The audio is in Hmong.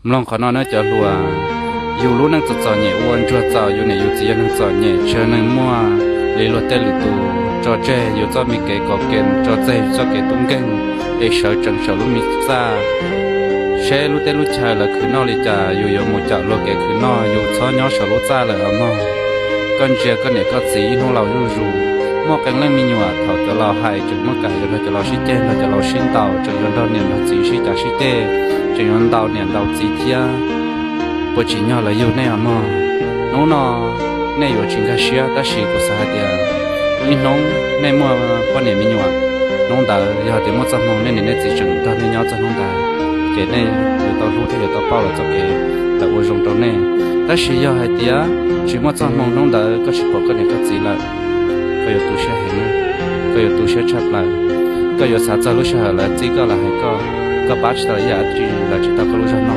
Mloog qhov no nawb cov hluas, yus lub neej txom txom nyem ua ntsuag txaus, yus niam yus txiv yog neeg txom nyem, tsis yog neeg muaj li luag tej lwm tus tso tseg yus txoj me kev kom ke, tso tseg yus txoj kev tub nkeeg, es sawv tsees saum lub me txaj. Seb lub teb lub chaw lawv khwv noj li cas yus yuav mus caum luag kev khwv noj, yus txhob nyob saum lub txaj lawm os mog. Koj ntsia koj niam koj txiv ib hnub laus zuj zus, muaj qee leej me nyuam thaum cov laus hais tseem muaj kam yuav nrog cov laus sib ceg, nrog cov laus sib ntaus, tseem yuav nrog niam nrog txiv sib cav sib ceg, tseem yuav ntaus niam ntaus txiv thiab. Puas tsim nyog lawv yug nej os mog? Hnub no nej yuav tsis nkag siab, tab sis kuv xav hais tias ib hnub nej muaj poj niam me nyuam, hnub ntawd yog hais tias muaj txoj hmoo nej niam nej txiv tseem nrog nej nyob txog hnub ntawd, ces nej yuav tau hlub thiab yuav tau pauj lawv txoj kev, lawv ua zoo rau nej. Tab sis yog hais tias tsis muaj txoj hmoo, hnub ntawd koj tsis pom koj niam koj txiv lawm, koj yuav tu siab heev na, koj yuav tu siab tshaj plaws. Koj yuav xav txog lub sij hawm lawv txib koj, lawv hais koj, koj pab tsis tau ib yam dab tsi, lawv tsis tau koj lub zog no.